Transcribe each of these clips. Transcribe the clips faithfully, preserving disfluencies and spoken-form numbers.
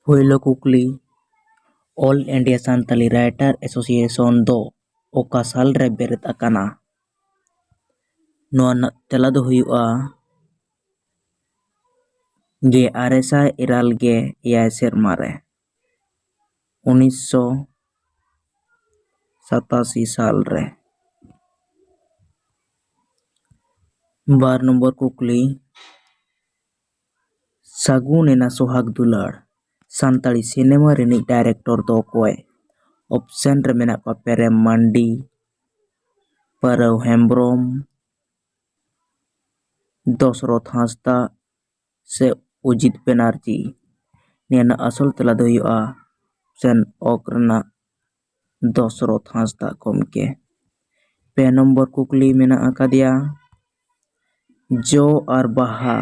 ᱯᱳᱭᱞᱳ ᱠᱩᱠᱞᱤ, All India Santali Writer Association ᱫᱚ ᱚᱠᱟ ᱥᱟᱞ ᱨᱮ ᱵᱮᱨᱮᱫ ᱟᱠᱟᱱᱟ? ᱱᱚᱣᱟ ᱨᱮᱱᱟᱜ ᱛᱮᱞᱟ ᱫᱚ ᱦᱩᱭᱩᱜᱼᱟ ᱜᱮᱞ ᱟᱨᱮ ᱥᱟᱭ ᱤᱨᱟᱹᱞ ᱜᱮᱞ ᱮᱭᱟᱭ ᱥᱮᱨᱢᱟ ᱨᱮ, ᱩᱱᱤᱥᱥᱚ ᱥᱟᱛᱟᱥᱤ ᱥᱟᱞ ᱨᱮ᱾ ᱵᱟᱨ ᱱᱚᱢᱵᱚᱨ ᱠᱩᱠᱞᱤ, ᱥᱟᱹᱜᱩᱱ ᱮᱱᱟ ᱥᱚᱦᱟᱜᱽ ᱫᱩᱞᱟᱹᱲ ᱥᱟᱱᱛᱟᱲᱤ ᱥᱤᱱᱮᱢᱟ ᱨᱤᱱᱤᱡ ᱰᱟᱭᱨᱮᱠᱴᱚᱨ ᱫᱚ ᱚᱠᱚᱭ? ᱚᱯᱥᱮᱱ ᱨᱮ ᱢᱮᱱᱟᱜ ᱠᱚᱣᱟ ᱯᱨᱮᱢ ᱢᱟᱱᱰᱤ, ᱯᱟᱹᱨᱟᱹᱣ ᱦᱮᱢᱵᱨᱚᱢ, ᱫᱚᱥᱨᱚᱛᱷ ᱦᱟᱸᱥᱫᱟ ᱥᱮ ᱚᱡᱤᱛ ᱵᱮᱱᱟᱨᱡᱤ᱾ ᱱᱤᱭᱟᱹ ᱨᱮᱱᱟᱜ ᱟᱥᱚᱞ ᱛᱮᱞᱟ ᱫᱚ ᱦᱩᱭᱩᱜᱼᱟ ᱚᱯᱥᱮᱱ ᱚᱠ ᱨᱮᱱᱟᱜ ᱫᱚᱥᱨᱚᱛᱷ ᱦᱟᱸᱥᱫᱟ ᱜᱚᱢᱠᱮ᱾ ᱯᱮ ᱱᱚᱢᱵᱚᱨ ᱠᱩᱠᱞᱤ ᱢᱮᱱᱟᱜ ᱟᱠᱟᱫᱮᱭᱟ, ᱡᱚ ᱟᱨ ᱵᱟᱦᱟ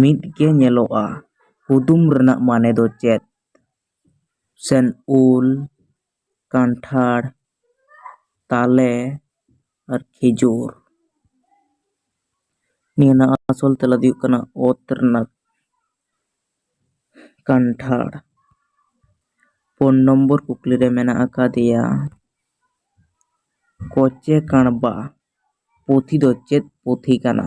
ᱢᱤᱫ ᱜᱮ ᱧᱮᱞᱚᱜᱼᱟ, ᱠᱩᱫᱩᱢ ᱨᱮᱱᱟᱜ ᱢᱟᱱᱮ ᱫᱚ ᱪᱮᱫ? ᱚᱯᱥᱮᱱ ᱩᱞ, ᱠᱟᱱᱴᱷᱟᱲ, ᱛᱟᱞᱮ ᱟᱨ ᱠᱷᱤᱡᱩᱨ᱾ ᱱᱤᱭᱟᱹ ᱨᱮᱱᱟᱜ ᱟᱥᱚᱞ ᱛᱮᱞᱟ ᱫᱚ ᱦᱩᱭᱩᱜ ᱠᱟᱱᱟ ᱚᱛ ᱨᱮᱱᱟᱜ ᱠᱟᱱᱴᱷᱟᱲ᱾ ᱯᱩᱱ ᱱᱚᱢᱵᱚᱨ ᱠᱩᱠᱞᱤ ᱨᱮ ᱢᱮᱱᱟᱜ ᱟᱠᱟᱫᱮᱭᱟ, ᱠᱚᱪᱮ ᱠᱟᱬᱵᱟ ᱯᱩᱛᱷᱤ ᱫᱚ ᱪᱮᱫ ᱯᱩᱛᱷᱤ ᱠᱟᱱᱟ?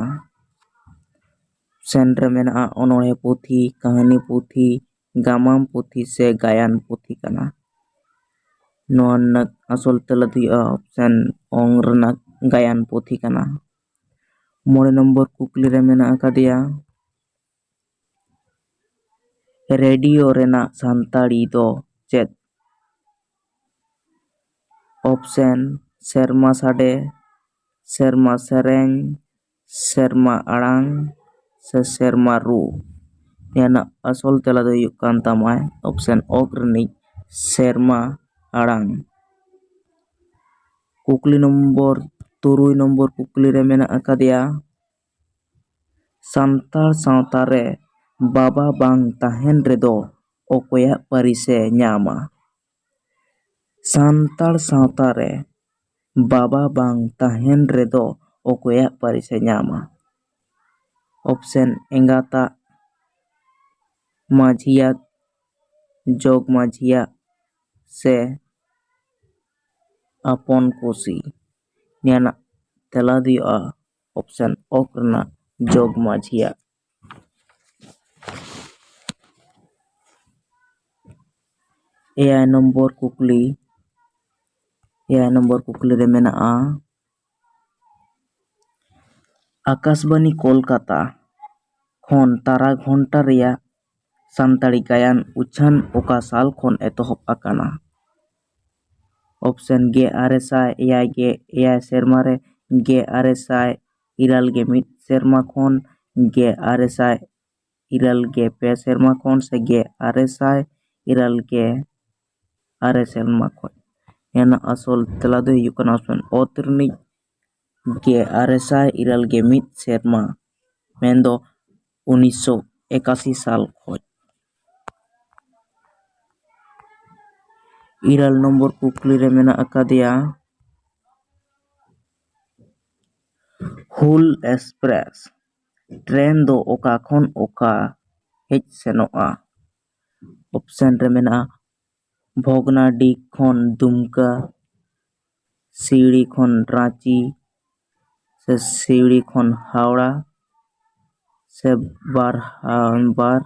ᱚᱯᱥᱮᱱ ᱨᱮ ᱢᱮᱱᱟᱜᱼᱟ ᱚᱱᱚᱬᱦᱮ ᱯᱩᱛᱷᱤ, ᱠᱟᱹᱦᱱᱤ ᱯᱩᱛᱷᱤ, ᱜᱟᱢᱟᱢ ᱯᱩᱛᱷᱤ ᱥᱮ ᱜᱟᱭᱟᱱ ᱯᱩᱛᱷᱤ ᱠᱟᱱᱟ? ᱱᱚᱣᱟ ᱨᱮᱱᱟᱜ ᱟᱥᱚᱞ ᱛᱮᱞᱟ ᱫᱚ ᱦᱩᱭᱩᱜᱼᱟ ᱚᱯᱥᱮᱱ ᱚᱝ ᱨᱮᱱᱟᱜ ᱜᱟᱭᱟᱱ ᱯᱩᱛᱷᱤ ᱠᱟᱱᱟ᱾ ᱢᱚᱬᱮ ᱱᱚᱢᱵᱚᱨ ᱠᱩᱠᱞᱤ ᱨᱮ ᱢᱮᱱᱟᱜ ᱟᱠᱟᱫᱮᱭᱟ, ᱨᱮᱰᱤᱭᱳ ᱨᱮᱱᱟᱜ ᱥᱟᱱᱛᱟᱲᱤ ᱫᱚ ᱪᱮᱫ? ᱚᱯᱥᱮᱱ, ᱥᱮᱨᱢᱟ ᱥᱟᱰᱮ, ᱥᱮᱨᱢᱟ ᱥᱮᱨᱮᱧ, ᱥᱮᱨᱢᱟ ᱟᱲᱟᱝ ᱥᱮ ᱥᱮᱨᱢᱟ ᱨᱩ᱾ ᱱᱤᱭᱟᱹ ᱨᱮᱱᱟᱜ ᱟᱥᱚᱞ ᱛᱮᱞᱟ ᱫᱚ ᱦᱩᱭᱩᱜ ᱠᱟᱱ ᱛᱟᱢᱟᱭ ᱚᱯᱥᱮᱱ ᱚᱠ ᱨᱤᱱᱤᱡ ᱥᱮᱨᱢᱟ ᱟᱲᱟᱝ᱾ ᱠᱩᱠᱞᱤ ᱱᱚᱢᱵᱚᱨ, ᱛᱩᱨᱩᱭ ᱱᱚᱢᱵᱚᱨ ᱠᱩᱠᱞᱤ ᱨᱮ ᱢᱮᱱᱟᱜ ᱟᱠᱟᱫᱮᱭᱟ, ᱥᱟᱱᱛᱟᱲ ᱥᱟᱶᱛᱟ ᱨᱮ ᱵᱟᱵᱟ ᱵᱟᱝ ᱛᱟᱦᱮᱱ ᱨᱮᱫᱚ ᱚᱠᱚᱭᱟᱜ ᱯᱟᱹᱨᱤᱥ ᱮ ᱧᱟᱢᱟ? ᱥᱟᱱᱛᱟᱲ ᱥᱟᱶᱛᱟ ᱨᱮ ᱵᱟᱵᱟ ᱵᱟᱝ ᱛᱟᱦᱮᱱ ᱨᱮᱫᱚ ᱚᱠᱚᱭᱟᱜ ᱯᱟᱹᱨᱤᱥ ᱮ ᱧᱟᱢᱟ? ᱚᱯᱥᱮᱱ ᱮᱸᱜᱟᱛᱟᱜ, ᱢᱟᱹᱡᱷᱤᱭᱟᱜ, ᱡᱚᱜᱽ ᱢᱟᱹᱡᱷᱤᱭᱟᱜ ᱥᱮ ᱟᱯᱚᱱ ᱠᱩᱥᱤ? ᱱᱤᱭᱟᱹ ᱨᱮᱱᱟᱜ ᱛᱮᱞᱟ ᱫᱚ ᱦᱩᱭᱩᱜᱼᱟ ᱚᱯᱥᱮᱱ ᱚᱠ ᱨᱮᱱᱟᱜ ᱡᱚᱜᱽ ᱢᱟᱹᱡᱷᱤᱭᱟᱜ᱾ ᱮᱭᱟᱭ ᱱᱚᱢᱵᱚᱨ ᱠᱩᱠᱞᱤ, ᱮᱭᱟᱭ ᱱᱚᱢᱵᱚᱨ ᱠᱩᱠᱞᱤ ᱨᱮ ᱢᱮᱱᱟᱜᱼᱟ, ᱟᱠᱟᱥᱵᱟᱱᱤ ᱠᱳᱞᱠᱟᱛᱟ ᱠᱷᱚᱱ ᱛᱟᱨᱟ ᱜᱷᱚᱱᱴᱟ ᱨᱮᱭᱟᱜ ᱥᱟᱱᱛᱟᱲᱤ ᱜᱟᱭᱟᱱ ᱩᱪᱷᱟᱹᱱ ᱚᱠᱟ ᱥᱟᱞ ᱠᱷᱚᱱ ᱮᱛᱚᱦᱚᱵ ᱟᱠᱟᱱᱟ? ᱚᱯᱥᱮᱱ ᱜᱮ ᱟᱨᱮ ᱥᱟᱭ ᱮᱭᱟᱭ ᱜᱮ ᱮᱭᱟᱭ ᱥᱮᱨᱢᱟ ᱨᱮ, ᱜᱮ ᱟᱨᱮ ᱥᱟᱭ ᱤᱨᱟᱹᱞ ᱜᱮ ᱢᱤᱫ ᱥᱮᱨᱢᱟ ᱠᱷᱚᱱ, ᱜᱮ ᱟᱨᱮ ᱥᱟᱭ ᱤᱨᱟᱹᱞ ᱜᱮ ᱯᱮ ᱥᱮᱨᱢᱟ ᱠᱷᱚᱱ ᱥᱮ ᱜᱮ ᱟᱨᱮ ᱥᱟᱭ ᱤᱨᱟᱹᱞ ᱜᱮ ᱟᱨᱮ ᱥᱮᱨᱢᱟ ᱠᱷᱚᱱ? ᱱᱤᱭᱟᱹ ᱨᱮᱱᱟᱜ ᱟᱥᱚᱞ ᱛᱮᱞᱟ ᱫᱚ ᱦᱩᱭᱩᱜ ᱠᱟᱱᱟ ᱚᱯᱥᱮᱱ ᱚᱛ ᱨᱤᱱᱤᱡ ᱜᱮ ᱟᱨᱮ ᱥᱟᱭ ᱤᱨᱟᱹᱞ ᱜᱮ ᱢᱤᱫ ᱥᱮᱨᱢᱟ, ᱢᱮᱱᱫᱚ ᱩᱱᱤᱥᱥᱚ ᱮᱠᱟᱥᱤ ᱥᱟᱞ ᱠᱷᱚᱱ᱾ ᱤᱨᱟᱹᱞ ᱱᱚᱢᱵᱚᱨ ᱠᱩᱠᱞᱤ ᱨᱮ ᱢᱮᱱᱟᱜ ᱟᱠᱟᱫᱮᱭᱟ, ᱦᱩᱞ ᱮᱠᱥᱯᱨᱮᱥ ᱴᱨᱮᱱ ᱫᱚ ᱚᱠᱟ ᱠᱷᱚᱱ ᱚᱠᱟ ᱦᱮᱡ ᱥᱮᱱᱚᱜᱼᱟ? ᱚᱯᱥᱮᱱ ᱨᱮ ᱢᱮᱱᱟᱜᱼᱟ ᱵᱷᱚᱜᱽᱱᱟᱰᱤ ᱠᱷᱚᱱ ᱫᱩᱢᱠᱟ, ᱥᱤᱣᱲᱤ ᱠᱷᱚᱱ ᱨᱟᱸᱪᱤ, ᱥᱮ ᱥᱤᱣᱲᱤ ᱠᱷᱚᱱ ᱦᱟᱣᱲᱟ, ᱥᱮ ᱵᱟᱨ, ᱵᱟᱨ,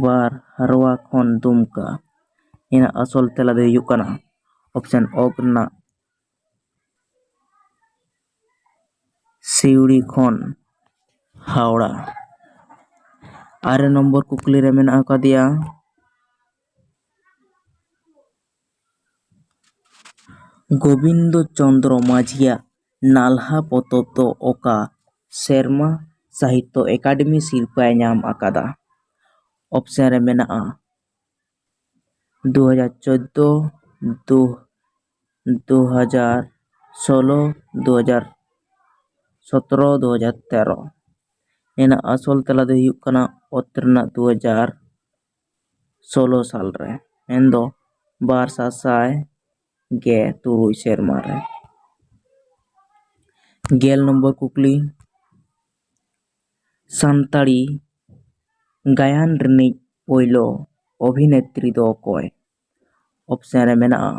ᱵᱟᱨ ᱦᱟᱨᱣᱟ ᱠᱷᱚᱱ ᱫᱩᱢᱠᱟ? ᱱᱤᱭᱟᱹ ᱨᱮᱱᱟᱜ ᱟᱥᱚᱞ ᱛᱮᱞᱟ ᱫᱚ ᱦᱩᱭᱩᱜ ᱠᱟᱱᱟ ᱚᱯᱥᱮᱱ ᱚᱠ ᱨᱮᱱᱟᱜ ᱥᱤᱣᱲᱤ ᱠᱷᱚᱱ ᱦᱟᱣᱲᱟ᱾ ᱟᱨᱮ ᱱᱚᱢᱵᱚᱨ ᱠᱩᱠᱞᱤ ᱨᱮ ᱢᱮᱱᱟᱜ ᱟᱠᱟᱫᱮᱭᱟ, ᱜᱳᱵᱤᱱᱫᱚ ᱪᱚᱸᱫᱽᱨᱚ ᱢᱟᱹᱡᱷᱤᱭᱟᱜ ᱱᱟᱞᱦᱟ ᱯᱚᱛᱚᱵ ᱫᱚ ᱚᱠᱟ ᱥᱮᱨᱢᱟ ᱥᱟᱦᱤᱛᱛᱚ ᱮᱠᱟᱰᱮᱢᱤ ᱥᱤᱨᱯᱟᱹᱭ ᱧᱟᱢ ᱟᱠᱟᱫᱟ? ᱚᱯᱥᱮᱱ ᱨᱮ ᱢᱮᱱᱟᱜᱼᱟ ᱫᱩ ᱦᱟᱡᱟᱨ ᱪᱳᱫᱫᱳ, ᱫᱩ, ᱫᱩ ᱦᱟᱡᱟᱨ ᱥᱳᱞᱳ, ᱫᱩ ᱦᱟᱡᱟᱨ ᱥᱚᱛᱨᱚ, ᱫᱩ ᱦᱟᱡᱟᱨ ᱛᱮᱨᱚ᱾ ᱱᱤᱭᱟᱹ ᱨᱮᱱᱟᱜ ᱟᱥᱚᱞ ᱛᱮᱞᱟ ᱫᱚ ᱦᱩᱭᱩᱜ ᱠᱟᱱᱟ ᱚᱛ ᱨᱮᱱᱟᱜ ᱫᱩ ᱦᱟᱡᱟᱨ ᱥᱳᱞᱳ ᱥᱟᱞ ᱨᱮ, ᱢᱮᱱᱫᱚ ᱵᱟᱨ ᱥᱟᱥᱟᱭ ᱜᱮ ᱛᱩᱨᱩᱭ ᱥᱮᱨᱢᱟ ᱨᱮ᱾ ᱜᱮᱞ ᱱᱚᱢᱵᱚᱨ ᱠᱩᱠᱞᱤ, ᱥᱟᱱᱛᱟᱲᱤ ᱜᱟᱭᱟᱱ ᱨᱤᱱᱤᱡ ᱯᱳᱭᱞᱳ ᱚᱵᱷᱤᱱᱮᱛᱨᱤ ᱫᱚ ᱚᱠᱚᱭ? ᱚᱯᱥᱮᱱ ᱨᱮ ᱢᱮᱱᱟᱜᱼᱟ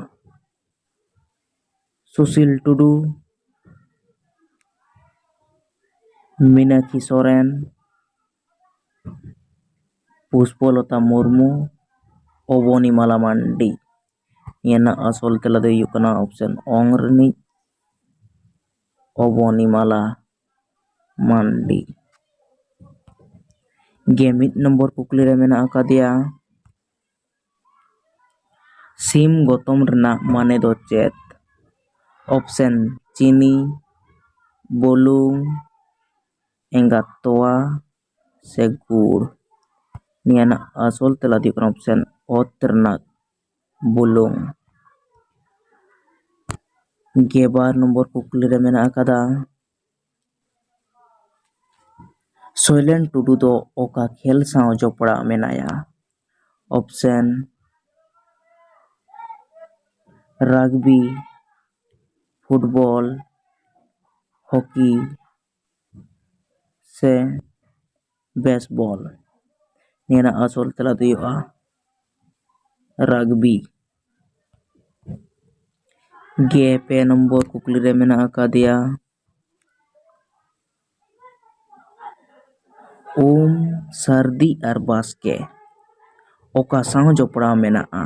ᱥᱩᱥᱤᱞ ᱴᱩᱰᱩ, ᱢᱤᱱᱟᱠᱷᱤ ᱥᱚᱨᱮᱱ, ᱯᱩᱥᱯᱚᱞᱚᱛᱟ ᱢᱩᱨᱢᱩ, ᱚᱵᱚᱱᱤᱢᱟᱞᱟ ᱢᱟᱱᱰᱤ᱾ ᱱᱤᱭᱟᱹ ᱨᱮᱱᱟᱜ ᱟᱥᱚᱞ ᱛᱮᱞᱟ ᱫᱚ ᱦᱩᱭᱩᱜ ᱠᱟᱱᱟ ᱚᱯᱥᱮᱱ ᱚᱝ ᱨᱤᱱᱤᱡ ᱚᱵᱚᱱᱤᱢᱟᱞᱟ ᱢᱟᱱᱰᱤ᱾ ᱜᱮ ᱢᱤᱫ ᱱᱚᱢᱵᱚᱨ ᱠᱩᱠᱞᱤ ᱨᱮ ᱢᱮᱱᱟᱜ ᱟᱠᱟᱫᱮᱭᱟ, ᱥᱤᱢ ᱜᱚᱛᱚᱢ ᱨᱮᱱᱟᱜ ᱢᱟᱱᱮ ᱫᱚ ᱪᱮᱫ? ᱚᱯᱥᱮᱱ ᱪᱤᱱᱤ, ᱵᱩᱞᱩᱝ, ᱮᱸᱜᱟᱛ ᱛᱚᱣᱟ ᱥᱮ ᱜᱩᱲ? ᱱᱤᱭᱟᱹ ᱨᱮᱱᱟᱜ ᱟᱥᱚᱞ ᱛᱮᱞᱟ ᱫᱚ ᱦᱩᱭᱩᱜ ᱠᱟᱱᱟ ᱚᱯᱥᱮᱱ ᱚᱛ ᱨᱮᱱᱟᱜ ᱵᱩᱞᱩᱝ᱾ ᱜᱮᱵᱟᱨ ᱱᱚᱢᱵᱚᱨ ᱠᱩᱠᱞᱤ ᱨᱮ ᱢᱮᱱᱟᱜ ᱟᱠᱟᱫᱟ, ᱥᱚᱭᱞᱮᱱ ᱴᱩᱰᱩ ᱫᱚ ᱚᱠᱟ ᱠᱷᱮᱞ ᱥᱟᱶ ᱡᱚᱯᱲᱟᱣ ᱢᱮᱱᱟᱭᱟ? ᱚᱯᱥᱮᱱ ᱨᱟᱜᱽᱵᱤ, ᱯᱷᱩᱴᱵᱚᱞ, ᱦᱚᱠᱤ ᱥᱮ ᱵᱮᱥᱵᱚᱞ? ᱱᱤᱭᱟᱹ ᱨᱮᱱᱟᱜ ᱟᱥᱚᱞ ᱛᱮᱞᱟ ᱫᱚ ᱦᱩᱭᱩᱜᱼᱟ ᱨᱟᱜᱽᱵᱤ᱾ ᱜᱮ ᱯᱮ ᱱᱚᱢᱵᱚᱨ ᱠᱩᱠᱞᱤ ᱨᱮ ᱢᱮᱱᱟᱜ ᱟᱠᱟᱫᱮᱭᱟ, ᱩᱢ, ᱥᱟᱹᱨᱫᱤ ᱟᱨ ᱵᱟᱥᱠᱮ ᱚᱠᱟ ᱥᱟᱶ ᱡᱚᱯᱲᱟᱣ ᱢᱮᱱᱟᱜᱼᱟ?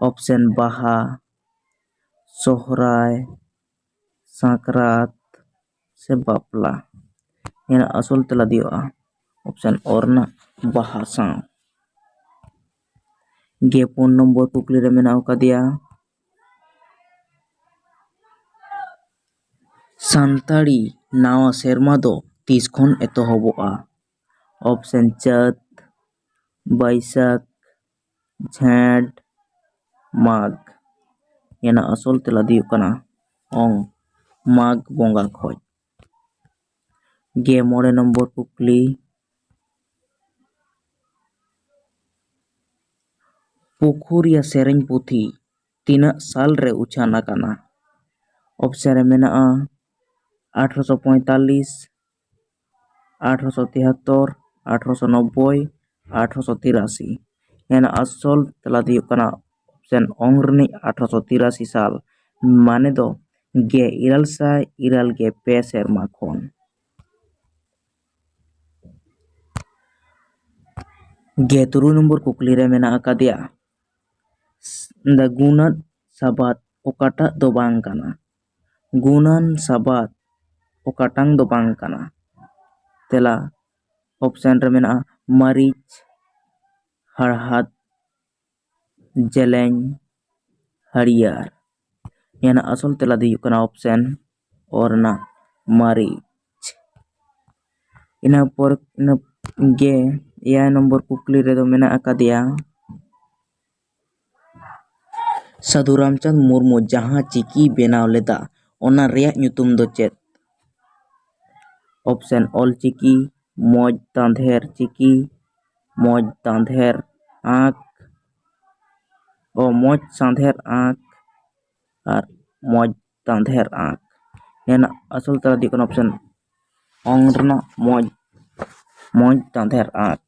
ᱚᱯᱥᱮᱱ ᱵᱟᱦᱟ, ᱥᱚᱦᱨᱟᱭ, ᱥᱟᱠᱨᱟᱛ ᱥᱮ ᱵᱟᱯᱞᱟ? ᱱᱤᱭᱟᱹ ᱨᱮᱱᱟᱜ ᱟᱥᱚᱞ ᱛᱮᱞᱟ ᱫᱚ ᱦᱩᱭᱩᱜᱼᱟ ᱚᱯᱥᱮᱱ ᱚ ᱨᱮᱱᱟᱜ ᱵᱟᱦᱟ ᱥᱟᱶ᱾ ᱜᱮ ᱯᱩᱱ ᱱᱚᱢᱵᱚᱨ ᱠᱩᱠᱞᱤ ᱨᱮ ᱢᱮᱱᱟᱜ ᱟᱠᱟᱫᱮᱭᱟ, ᱥᱟᱱᱛᱟᱲᱤ ᱱᱟᱣᱟ ᱥᱮᱨᱢᱟ ᱫᱚ ᱛᱤᱥ ᱠᱷᱚᱱ ᱮᱛᱚᱦᱚᱵᱚᱜᱼᱟ? ᱚᱯᱥᱮᱱ ᱪᱟᱹᱛ, ᱵᱟᱹᱭᱥᱟᱹᱠᱷ, ᱡᱷᱮᱸᱴ, ᱢᱟᱜᱽ᱾ ᱱᱤᱭᱟᱹ ᱨᱮᱱᱟᱜ ᱟᱥᱚᱞ ᱛᱮᱞᱟ ᱫᱚ ᱦᱩᱭᱩᱜ ᱠᱟᱱᱟ ᱚᱝ, ᱢᱟᱜᱽ ᱵᱚᱸᱜᱟ ᱠᱷᱚᱡ᱾ ᱜᱮ ᱢᱚᱬᱮ ᱱᱚᱢᱵᱚᱨ ᱠᱩᱠᱞᱤ, ᱯᱩᱠᱷᱩᱨᱤᱭᱟ ᱥᱮᱨᱮᱧ ᱯᱩᱛᱷᱤ ᱛᱤᱱᱟᱹᱜ ᱥᱟᱞ ᱨᱮ ᱩᱪᱷᱟᱹᱱ ᱟᱠᱟᱱᱟ? ᱚᱯᱥᱮᱱ ᱨᱮ ᱢᱮᱱᱟᱜᱼᱟ ᱟᱴᱷᱨᱚᱥᱚ ᱯᱚᱸᱭᱛᱟᱞᱞᱤᱥ, ᱟᱴᱷᱨᱚᱥᱚ ᱛᱤᱦᱟᱛᱛᱚᱨ, ᱟᱴᱷᱨᱚᱥᱚ ᱱᱚᱵᱵᱳᱭ, ᱟᱴᱷᱨᱚᱥᱚ ᱛᱤᱨᱟᱥᱤ᱾ ᱱᱤᱭᱟᱹ ᱨᱮᱱᱟᱜ ᱟᱥᱚᱞ ᱛᱮᱞᱟ ᱫᱚ ᱦᱩᱭᱩᱜ ᱠᱟᱱᱟ ᱚᱯᱥᱮᱱ ᱚᱝ ᱨᱤᱱᱤᱡ ᱟᱴᱷᱨᱚᱥᱚ ᱛᱤᱨᱟᱥᱤ ᱥᱟᱞ, ᱢᱟᱱᱮ ᱫᱚ ᱜᱮᱞ ᱤᱨᱟᱹᱞ ᱥᱟᱭ ᱤᱨᱟᱹᱞ ᱜᱮᱞ ᱯᱮ ᱥᱮᱨᱢᱟ ᱠᱷᱚᱱ᱾ ᱜᱮᱞ ᱛᱩᱨᱩᱭ ᱱᱚᱢᱵᱚᱨ ᱠᱩᱠᱞᱤ ᱨᱮ ᱢᱮᱱᱟᱜ ᱟᱠᱟᱫᱮᱭᱟ, ᱫᱟ ᱜᱩᱱᱟᱫ ᱥᱟᱵᱟᱫ ᱚᱠᱟᱴᱟᱜ ᱫᱚ ᱵᱟᱝ ᱠᱟᱱᱟ? ᱜᱩᱱᱟᱱ ᱥᱟᱵᱟᱫ ᱚᱠᱟᱴᱟᱝ ᱫᱚ ᱵᱟᱝ ᱠᱟᱱᱟ? ᱛᱮᱞᱟ ᱚᱯᱥᱮᱱ ᱨᱮ ᱢᱮᱱᱟᱜᱼᱟ ᱢᱟᱹᱨᱤᱪ, ᱦᱟᱲᱦᱟᱫ, ᱡᱮᱞᱮᱧ, ᱦᱟᱹᱨᱭᱟᱹᱲ᱾ ᱱᱤᱭᱟᱹ ᱨᱮᱱᱟᱜ ᱟᱥᱚᱞ ᱛᱮᱞᱟ ᱫᱚ ᱦᱩᱭᱩᱜ ᱠᱟᱱᱟ ᱚᱯᱥᱮᱱ ᱚ ᱨᱮᱱᱟᱜ ᱢᱟᱹᱨᱤᱪ᱾ ᱤᱱᱟᱹ ᱯᱚᱨ ᱤᱱᱟᱹ ᱜᱮ ᱮᱭᱟᱭ ᱱᱚᱢᱵᱚᱨ ᱠᱩᱠᱞᱤ ᱨᱮᱫᱚ ᱢᱮᱱᱟᱜ ᱟᱠᱟᱫᱮᱭᱟ, ᱥᱟᱹᱫᱷᱩ ᱨᱟᱢᱪᱟᱸᱫᱽ ᱢᱩᱨᱢᱩ ᱡᱟᱦᱟᱸ ᱪᱤᱠᱤ ᱵᱮᱱᱟᱣ ᱞᱮᱫᱟ, ᱚᱱᱟ ᱨᱮᱭᱟᱜ ᱧᱩᱛᱩᱢ ᱫᱚ ᱪᱮᱫ? ᱚᱯᱥᱮᱱ ᱚᱞ ᱪᱤᱠᱤ, ᱢᱚᱡᱽ ᱛᱟᱸᱫᱷᱮᱨ ᱪᱤᱠᱤ, ᱢᱚᱡᱽ ᱛᱟᱸᱫᱷᱮᱨ ᱟᱸᱠ, ᱚ, ᱢᱚᱡᱽ ᱥᱟᱸᱫᱷᱮᱨ ᱟᱸᱠ ᱟᱨ ᱢᱚᱡᱽ ᱛᱟᱸᱫᱷᱮᱨ ᱟᱸᱠ᱾ ᱱᱤᱭᱟᱹ ᱨᱮᱱᱟᱜ ᱟᱥᱚᱞ ᱛᱮᱞᱟ ᱫᱚ ᱦᱩᱭᱩᱜ ᱠᱟᱱᱟ ᱚᱯᱥᱮᱱ ᱚᱝ ᱨᱮᱱᱟᱜ ᱢᱚᱡᱽ, ᱢᱚᱡᱽ ᱛᱟᱸᱫᱷᱮᱨ ᱟᱸᱠ᱾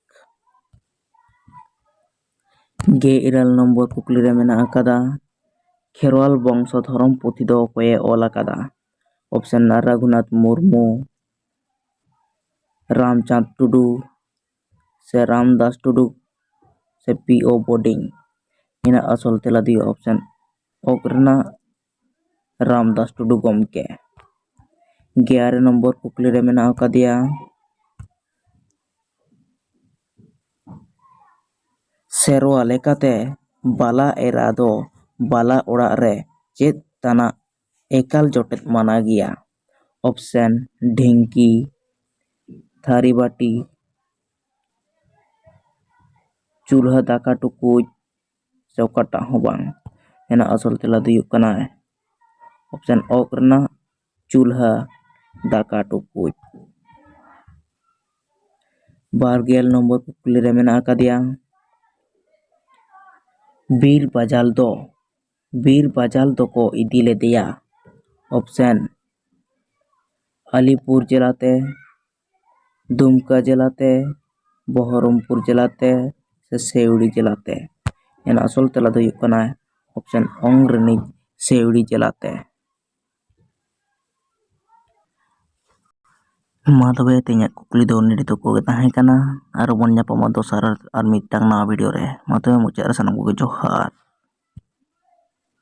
ᱜᱮᱞ ᱤᱨᱟᱹᱞ ᱱᱚᱢᱵᱚᱨ ᱠᱩᱠᱞᱤ ᱨᱮ ᱢᱮᱱᱟᱜ ᱟᱠᱟᱫᱟ, ᱠᱷᱮᱨᱣᱟᱞ ᱵᱚᱝᱥᱚ ᱫᱷᱚᱨᱚᱢ ᱯᱩᱛᱷᱤ ᱫᱚ ᱚᱠᱚᱭᱮ ᱚᱞ ᱟᱠᱟᱫᱟ? ᱚᱯᱥᱮᱱ ᱨᱟᱹᱜᱷᱩᱱᱟᱛᱷ ᱢᱩᱨᱢᱩ, ᱨᱟᱢᱪᱟᱸᱫᱽ ᱴᱩᱰᱩ, ᱥᱮ ᱨᱟᱢᱫᱟᱥ ᱴᱩᱰᱩ, ᱥᱮ ᱯᱤ ᱳ ᱵᱳᱰᱤᱝ? ᱤᱱᱟᱹ ᱟᱥᱚᱞ ᱛᱮᱞᱟ ᱫᱚ ᱦᱩᱭᱩᱜᱼᱟ ᱚᱯᱥᱮᱱ ᱚᱠ ᱨᱮᱱᱟᱜ ᱨᱟᱢᱫᱟᱥ ᱴᱩᱰᱩ ᱜᱚᱢᱠᱮ᱾ ᱜᱮᱞ ᱟᱨᱮ ᱱᱚᱢᱵᱚᱨ ᱠᱩᱠᱞᱤ ᱨᱮ ᱢᱮᱱᱟᱜ ᱟᱠᱟᱫᱮᱭᱟ, ᱥᱮᱨᱣᱟ ᱞᱮᱠᱟᱛᱮ ᱵᱟᱞᱟ ᱮᱨᱟ ᱫᱚ ᱵᱟᱞᱟ ᱚᱲᱟᱜ ᱨᱮ ᱪᱮᱫ ᱛᱟᱱᱟᱜ ᱮᱠᱟᱞ ᱡᱚᱴᱮᱫ ᱢᱟᱱᱟ ᱜᱮᱭᱟ? ᱚᱯᱥᱮᱱ ᱰᱷᱤᱝᱠᱤ, ᱛᱷᱟᱹᱨᱤ ᱵᱟᱹᱴᱤ, ᱪᱩᱞᱦᱟᱹ ᱫᱟᱠᱟ ᱴᱩᱠᱩᱡ, ᱥᱮ ᱚᱠᱟᱴᱟᱜ ᱦᱚᱸ ᱵᱟᱝ? ᱮᱱᱟ ᱟᱥᱚᱞ ᱛᱮᱞᱟ ᱫᱚ ᱦᱩᱭᱩᱜ ᱠᱟᱱᱟ ᱚᱯᱥᱮᱱ ᱚᱠ ᱨᱮᱱᱟᱜ ᱪᱩᱞᱦᱟᱹ ᱫᱟᱠᱟ ᱴᱩᱠᱩᱡ᱾ ᱵᱟᱨ ᱜᱮᱞ ᱱᱚᱢᱵᱚᱨ ᱠᱩᱠᱞᱤ ᱨᱮ ᱢᱮᱱᱟᱜ ᱟᱠᱟᱫᱮᱭᱟ, ᱵᱤᱨ ᱵᱟᱡᱟᱞ ᱫᱚ, ᱵᱤᱨ ᱵᱟᱡᱟᱞ ᱫᱚᱠᱚ ᱤᱫᱤ ᱞᱮᱫᱮᱭᱟ ᱚᱯᱥᱮᱱ ᱟᱞᱤᱯᱩᱨ ᱡᱮᱞᱟᱛᱮ, ᱫᱩᱢᱠᱟ ᱡᱮᱞᱟᱛᱮ, ᱵᱚᱦᱚᱨᱚᱢᱯᱩᱨ ᱡᱮᱞᱟᱛᱮ, ᱥᱮ ᱥᱮᱣᱲᱤ ᱡᱮᱞᱟ ᱛᱮ? ᱮᱱ ᱟᱥᱚᱞ ᱛᱮᱞᱟ ᱫᱚ ᱦᱩᱭᱩᱜ ᱠᱟᱱᱟ option ᱚᱝ ᱨᱤᱱᱤᱡ ᱥᱮᱣᱲᱤ ᱡᱮᱞᱟ ᱛᱮ᱾ ᱢᱟ ᱛᱚᱵᱮ ᱛᱮᱦᱮᱧᱟᱜ ᱠᱩᱠᱞᱤ ᱫᱚ ᱱᱤᱰᱤ ᱛᱩᱠᱩ ᱜᱮ ᱛᱟᱦᱮᱸ ᱠᱟᱱᱟ᱾ ᱟᱨᱚ ᱵᱚᱱ ᱧᱟᱯᱟᱢᱟ ᱫᱚᱥᱟᱨ ᱟᱨ ᱢᱤᱫᱴᱟᱝ ᱱᱟᱣᱟ video ᱨᱮ᱾ ᱢᱟ ᱛᱚᱵᱮ ᱢᱩᱪᱟᱹᱫ ᱨᱮ ᱥᱟᱱᱟᱢ ᱠᱚᱜᱮ ᱡᱚᱦᱟᱨ᱾